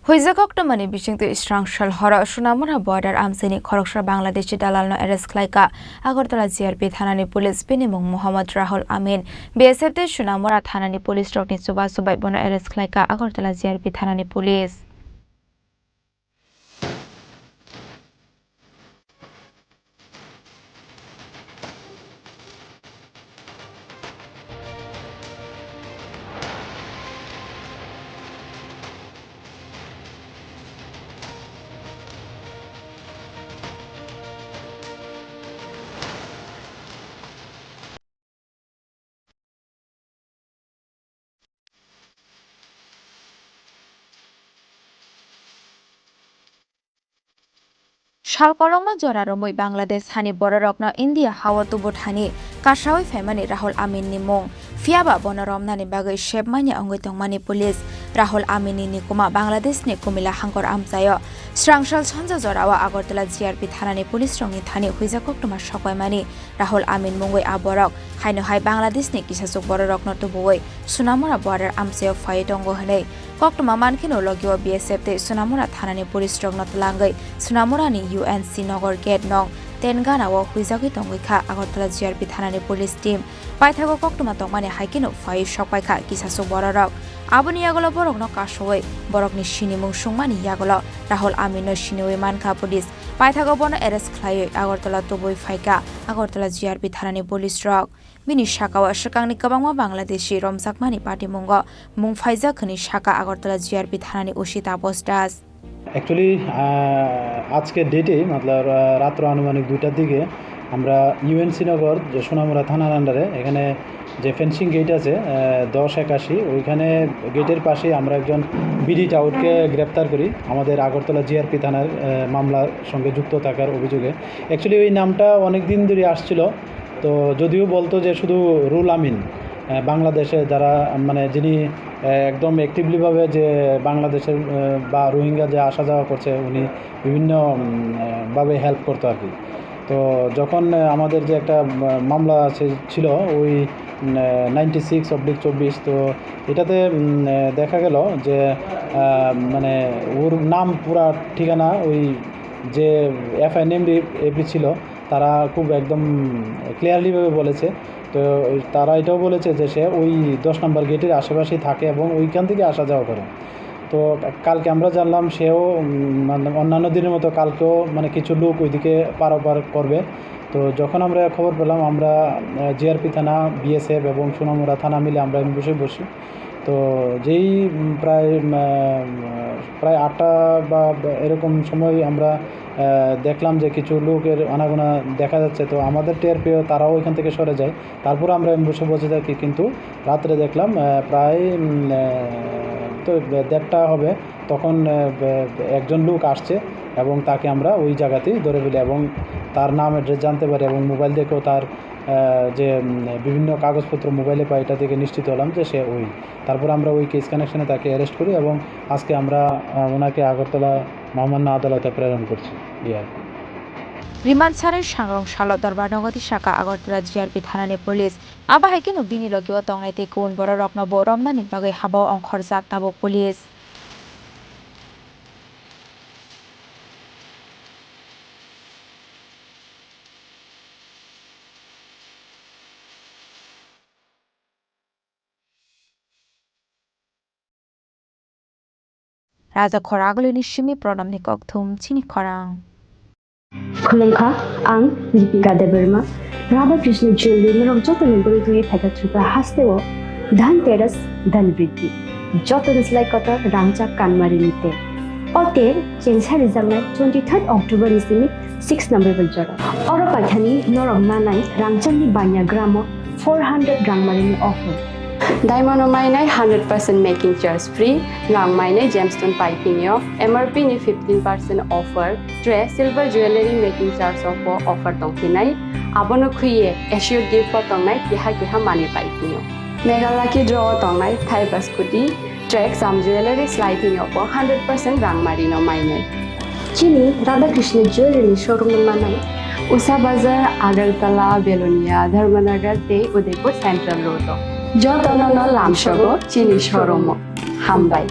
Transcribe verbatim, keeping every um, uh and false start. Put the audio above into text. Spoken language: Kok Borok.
Huijak koktwmani bisingtwi srangsal horo Sunamura border amchaini khoroksa Bangladeshi dalalno arrest khlaikha Agartala G R P thanani police, bini mung Mohammad Rahul Amin. B S F tei Sunamura thanani police rokni chubachu bai bono arrest khlaikha Agartala G R P thanani police. Sal kolokno jora romwi Bangladesh hani bororokno India hao tubu thani kasawi phaimani Rahul Amin ni mung. Phiyaba bono romnani bagwi sep manya wngwi tongmani police. Rahul Amin ni nikuma Bangladesh ni Kumila hangkor amchaio. Srangsal sanja jorao Agartala G R P thanani police rokni thani huijak koktwma sokbaimani. Rahul Amin mungwi a borok haino hai Bangladesh ni kisachuk bororokno tubuwi Sunamura border amchaio phaiwi tongo hwnwi koktwma mankheno logio B S F tei Sunamura thanani police rokno twlangwi Sunamura ni U N C Nagar gate nong ten gana o huijagwi tongwi kha Agartala G R P thanani police team. Paithago koktwma tongmani hai kheno phaiwi sokpai kha kisachuk bororok. Aboni yagulo borokno kasowi borokni sinimung sungmani yagulo Rahul Amin no siniwi mankha police. Paithago bono arrest khlaiwi Agartala tubui phaikha Agartala G R P thanani police rok. Bini sakao swkangni kwbangma Bangladeshi romjakmani patimungo mung phaijak hwnwi sakha Agartala G R P thanani O C Taposh Das. Actually, আহ, আজকে ডেটে, মতলব, আহ, রাত্র আনুমানিক দুইটার দিকে আমরা ইউএনসি নগর, যে সোনামুড়া থানার আন্ডারে, এখানে যে ফেন্সিং গেট আছে, আহ, দশ একাশি, ওইখানে গেটের পাশে আমরা একজন বিডি টাউটকে গ্রেপ্তার করি, আমাদের আগরতলা জিআরপি থানার, আহ, মামলার সঙ্গে যুক্ত থাকার অভিযোগে। অ্যাকচুয়ালি ওই নামটা অনেক দিন ধরে আসছিল, তো যদিও বলতো যে শুধু রুল আমিন, আহ, বাংলাদেশে যারা, মানে, যিনি, আহ, একদম অ্যাক্টিভলিভাবে যে বাংলাদেশের, আহ, বা রোহিঙ্গা যে আসা যাওয়া করছে, উনি বিভিন্ন, উম, আহ, ভাবে হেল্প করতো আর কি। তো যখন, আহ, আমাদের যে একটা, আহ, মামলা আছে, ছিল ওই, উম, আহ, নাইনটি সিক্স অবলিক চব্বিশ, তো এটাতে, উম, আহ, দেখা গেল যে, আহ, মানে, ওর নাম, পুরা ঠিকানা, ওই যে এফআইএনএম এপি ছিল, তারা খুব একদম ক্লিয়ারলিভাবে বলেছে। তো তারা এটাও বলেছে যে সে ওই দশ নম্বর গেটের আশেপাশেই থাকে এবং ওইখান থেকে আসা যাওয়া করে। তো কালকে আমরা জানলাম সেও, উম, মানে, অন্যান্য দিনের মতো কালকেও, মানে, কিছু লোক ওইদিকে পারাপার করবে। তো যখন আমরা খবর পেলাম, আমরা, আহ, জিআরপি থানা, বিএসএফ এবং সোনামুড়া থানা মিলে আমরা অ্যাম্বুশে বসি। তো যেই, উম, প্রায়, উম, আহ, প্রায় আটটা বা এরকম সময় আমরা, আহ, দেখলাম যে কিছু লোকের আনাগোনা দেখা যাচ্ছে। তো আমাদের টের পেয়েও তারাও এখান থেকে সরে যায়। তারপরে আমরা অ্যাম্বুশে বসে থাকি, কিন্তু রাত্রে দেখলাম, আহ, প্রায়, উম, আহ, তো দেড়টা হবে, তখন, আহ, একজন লোক আসছে এবং তাকে আমরা ওই জায়গাতেই ধরে ফেলি এবং তার নাম অ্যাড্রেস জানতে পারি এবং মোবাইল দেখেও তার, আহ, যে, উম, বিভিন্ন কাগজপত্র মোবাইলে পাই, এটা থেকে নিশ্চিত হলাম যে সে ওই। তারপর আমরা ওই কেস কানেকশনে তাকে অ্যারেস্ট করি এবং আজকে আমরা, আহ, ওনাকে আগরতলা মহামান্য আদালতে প্রেরণ করছি। এই আর কি। Riman Sare sangrong salo Dorbar Nogati saka Agartala G R P thanani police. Abo hai kheno bini logio tongnai tei kubun bororokno bo romnani bagwi habao ongkhorjak tabuk police. Raja Khoragulini simi Pranamni kokthum chini khorang. Khulumkha, ang Dipika Debbarma. Radha Krishna Jewelry norok jotoni bwrwi twiwi phaikha Tripura hasteo. Dhan Teras, Dhan Vriddhi. Jotoni slai kotor rangchak kanmarini tel. O tel chengsa rijaknai twenty third October ni simi six November jora. Oro paithani norok manai rangchakni banya gramo four hundred rangmarini offer. Diamond o mainai hundred percent making charge free, rang mainai gemstone piping o M R P ni fifteen percent offer, tre silver jewelry making charge o bo offer tongphinai. Abono khwiye assured gift bo tongnai, keha keha manwi piping o. Mega Lucky Draw o tongnai thaiba scooty, Trek Sam Jewelry slai thwngyo bo hundred percent rang mari no mainai. Chini Radha Krishna Jewelry ni showroom no manai. Usa Bazar, Agartala, Belonia, Dharmanagar tei Udaipur Central Road o. Jotono no lamsogo chini showroom o. Hambai.